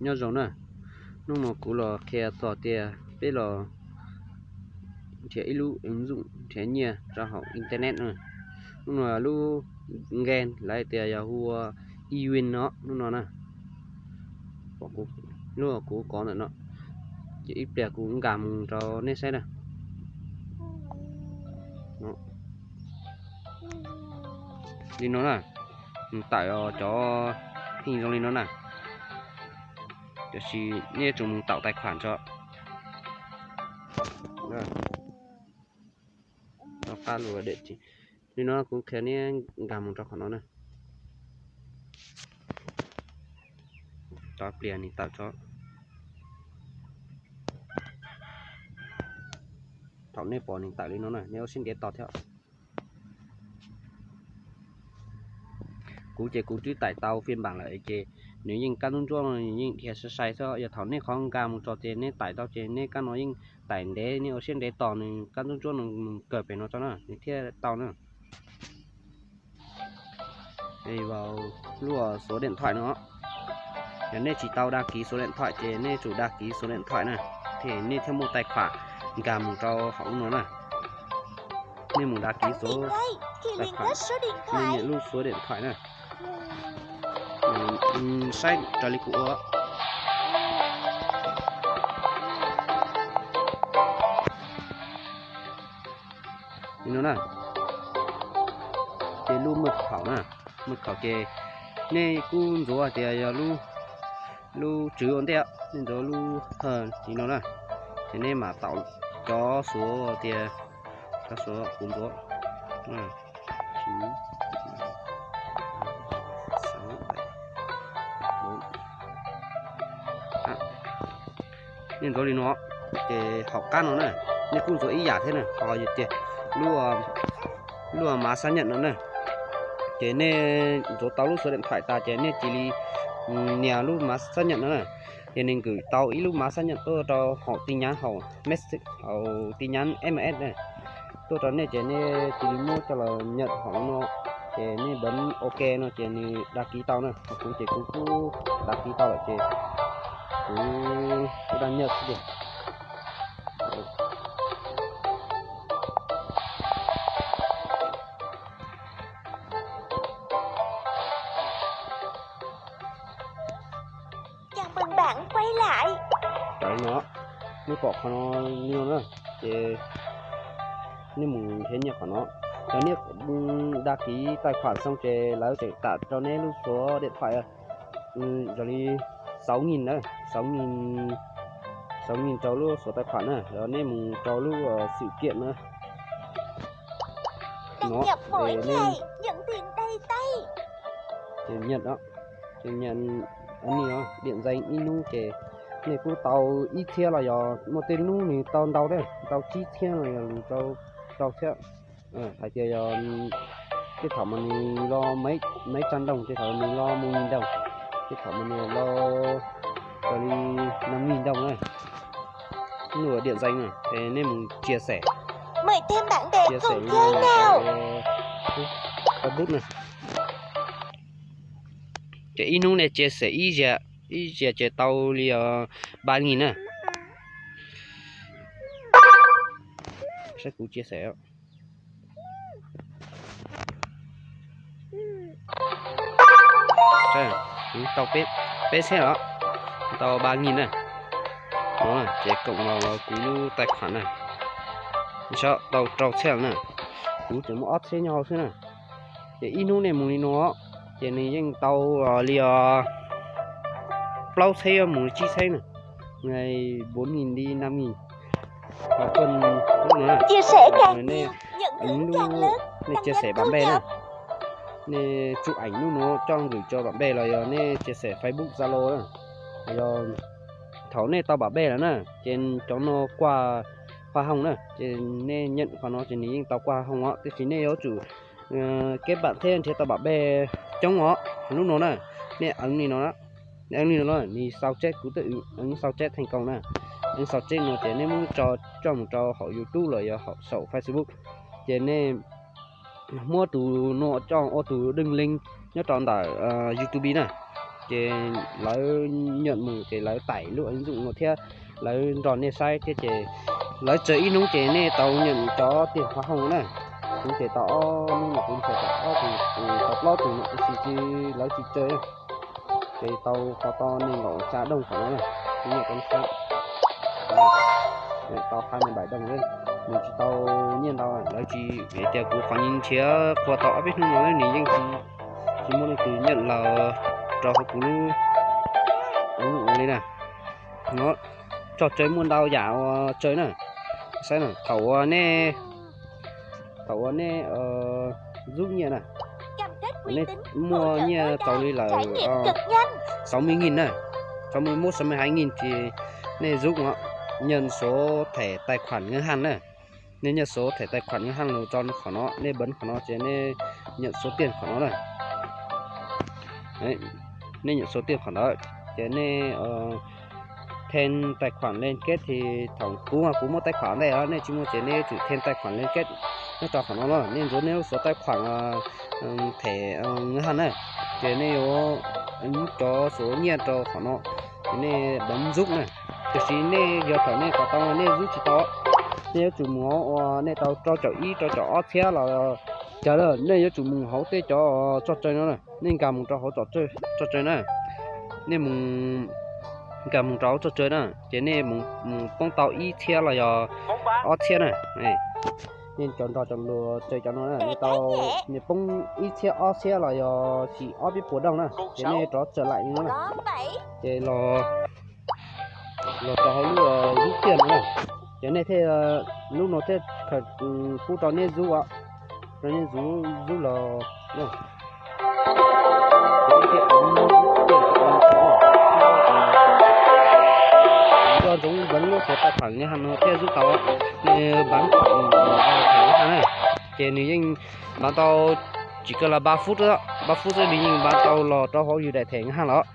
Nyob zoo na, hnub no kuv los qhia txog tias peb los nrhiav ib lub ứng dụng nrhiav nyiaj rau hauv internet na. Hnub no lub nkeeg lawv tias yog hu ua Ewin no, hnub no na. Lub kuv kov ntawm no, ces ib pliag kuv nkag mus rau nej saib na. Li no na, mus tawm cov heej zoo li no na. Tiam sis nej yuav tsum mus tạo tài khoản tso. Li no kuv qhia nej nkag mus rau qhov no na. Tos pliag nws tawm tso. Thaum nej pom nws tawm li no na, nej ua siab ntev tos thiab. Kuv ces kuv twb tải tau phiên bản lawm ces nws yeej kab ntsuab ntsuab no nws yeej dhia sai sai xwb. Yog thaum nej qhov nkag mus tso ces nej tải tau ces nej kab no yeej tải ntev, nej ua siab ntev tos nws kab ntsuab ntsuab no mus kawg pem no tso na nws thiaj tau na. Vào lub số điện thoại no. Yog nej tsis tau đăng ký số điện thoại ces nej tsum đăng ký số điện thoại na, ces nej thiaj muaj tài khoản nkag mus rau hauv no na. Nej mus đăng ký số tài khoản, nej nias lub số điện thoại na. Saib raws li kuv ua. Li no na, ces lub mật khẩu na, mật khẩu ces nej kuj ntxuav hais tias yog lub, lub tswv ua ntej, nej ntxuav lub li no na, ces nej mam tau cov xuav tias, cov xuav kuv ntxuav nej ntxuav li no, ces hauv qab no na, nej kuj ntxuav ib yam thiab na, ho tias lub, lub mã xác nhận no na, ces nej ntxuav tau lub số điện thoại tas ces nej cia li nias lub mã xác nhận no na, ces nws gửi tau ib lub mã xác nhận tuaj rau hauv tin nhắn, hauv message, hauv tin nhắn M S na, tuaj rau nej ces nej cia li muab coj los nhận hauv no, ces nej bấm ok no ces nws đăng ký tau na. Kuv ces kuv kuj đăng ký tau lawm ces kuv kuj đang nhận xwb ces. Chào mừng bạn quay lại. Cov no, nej pom qhov no li no na, ces nej mus nrhiav nyiaj qhov no. Yog nej đăng ký tài khoản xong ces lawv tseem tải rau nej lub số điện thoại, yog li sáu nghìn na, sáu nghìn, sáu nghìn rau lub số tài khoản na, yog nej mus rau lub sự kiện na. Đăng nhập mỗi ngày, nhận tiền đầy tay. Ces nhận đó, ces nhận, ib hnub ces nej kuj tau ib txhiab los yog muaj tej hnub nws tau ntau thiab, tau tsib txhiab los yog rau txhiab. Hais tias yog tej thaum mas nws lo mấy trăm đồng, tej thaum nws lo một nghìn đồng, tej thaum mas nws lo raws li năm nghìn đồng na. Hnub điện danh na, ces nej mus chia sẻ, chia sẻ li no, Facebook na. Ces ib hnub nej chia sẻ ib zaug, ib zaug ces tau li ba nghìn na. Saib kuv chia sẻ. Tau peb txhiab os, tau ba nghìn na. Ces cộng vào kuv lub tài khoản na, tau rau txhiab na. Kuv tseem muaj ob txhiab nyob hauv xwb na. Ces ib hnub nej mus li no, ces nws yeej tau li plaub txhiab mus tsib txhiab na, ngày bốn nghìn đi năm nghìn. Nej chia sẻ bạn bè na, nej chụp ảnh lub no coj gửi cho bạn bè los yog nej chia sẻ Facebook, Zalo na. Yog thaum nej tau bạn bè lawm na, ces cov no qua hoa hồng na, ces nej nhận qhov no ces nws yeej tau qua hoa hồng os, tiam sis nej yuav tsum kết bạn thiab nrhiav tau bạn bè coob os. Lub no na, nej ấn li no, nej ấn li no, nws sao chép, kuv twb ấn sao chép thành công na. Ấn sao chép no ces nej muab tso, coj mus rau hauv YouTube los yog hauv saum Facebook, ces nej muab tus no coj ua tus đường link nyob rau ntawm YouTube na. ces lawv nyam mus ces lawv taim lub ntxuj no thiab lawv nrog nej saib thiab ces lawv tsaws ib hnub ces nej tau nyam cov tiag qhov hoo na. Kuv ces tau ob hnub no kuv tau ob tug, tau plaub tug no tab sis lawv tsis tsaws, ces tau qhov to nees nkaum xya dooj qhov no na. Kuv nyam rau nej saib, tau qhab nees nkaum dooj, nws tsis tau nyiaj ntau, lawv tsis, vim tias kuv qhov nyiaj nrhiav qhua tau ob peb hnub no nws yeej tsis muaj leej twg nyam los rau hauv kuv lub li na. No, tso tsaws muaj ntau yam uas tsaws na. Saib na, thaum uas nej, thaum uas nej zub nyiaj na, nej muaj nyiaj tau li lawm sáu mươi nghìn na, sáu mươi mốt, sáu mươi hai nghìn ces nej zub no, nhận số thẻ tài khoản ngân hàng na. Nej nhận số thẻ tài khoản ngân hàng los tso qhov no, nej bấm qhov no ces nej nhận số tiền qhov no na. Nej nhận số tiền qhov ntawd ces nej thêm tài khoản liên kết thì thaum kuv, kuv muaj tài khoản ntej, nej tsis muaj ces nej tsum thêm tài khoản liên kết nyob rau qhov no na. Nej ntxuav nej lub số tài khoản thẻ ngân hàng na, ces nej yuav cov số nyiaj rau qhov no, ces nej bấm zub na. Tiam sis nej yog thaum nej qhov tau nej zub tsis tau, nej yuav tsum mus hauv uas nej tau rau caum ib, rau caum ob txhiab los cas lawm, nej yuav tsum mus hauv tej cov tso tsaws no na, nej nkag mus rau hauv tso tsaws na. Nej mus, nkag mus rau hauv tso tsaws na, ces nej mus poob tau ib txhiab los yog ob txhiab na. Nej cov nrog cov luag tsaws cov no na, nej tau, nej poob ib txhiab ob txhiab los yog tsis ob peb puas dooj na, ces nej rov tsaws laim li no na. Ces los, los rau hauv lub zub tiaj no na, ces nej thiaj, lub no thiaj khaws pub rau nej zub, rau nej zub, zub los nco ntsoov bấm lub số tài khoản ngân hàng no thiaj zub tau, nws bấm tài khoản ngân hàng na, ces nws yeej bấm tau, chỉ cần là ba phút, ba phút xwb nws yeej bấm tau los rau hauv yus daim thẻ ngân hàng lawm.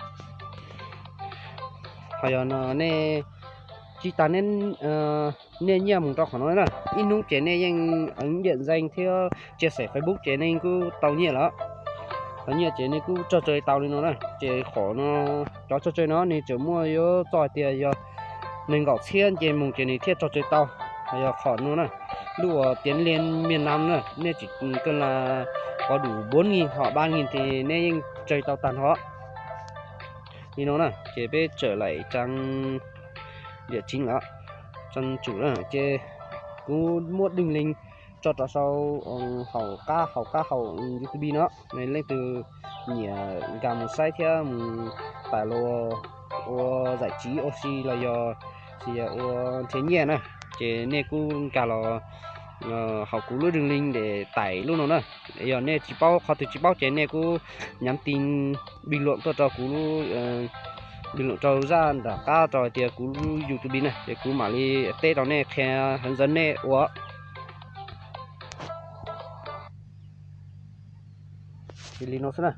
Ho yog no nej tsis tas nej niaj nyiaj mus rau qhov no na, ib hnub ces nej yeej ntawm zeej thiab chia sẻ Facebook ces nej kuj tau nyiaj lawm. Tau nyiaj ces nej kuj tso tsaws tau li no na. Ces qhov no, cov tso tsaws no nws tseem muaj yuav txog hais tias yog nees nkaum txhiab nce mus ces nws thiaj tso tsaws tau. Ho yog qhov no na, lub uas tiến lên miền Nam na, nej chỉ cần là có đủ bốn nghìn hoặc ba nghìn thì nej yeej tsaws tau tag nrho li no na. Ces peb trở lại trang địa chính lawm, trang chủ na, ces kuv muab đường link tso rau saum hauv qab, hauv qab hauv YouTube no. Leej twg nyiam nkag mus saib thiab mus tải los ua giải trí ua si los yog ua nrhiav nyiaj na, ces nej kuj nkag los hauv kuv lub đường link để tải lub no na. Yog nej tsis paub, qhov twg tsis paub ces nej kuj nhắn tin bình luận tuaj rau kuv, bình luận rau zaj nram qab rau hais tias kuv lub YouTube na, ces kuv mam li teb rau nej, qhia hướng dẫn nej ua. Ces li no xwb na.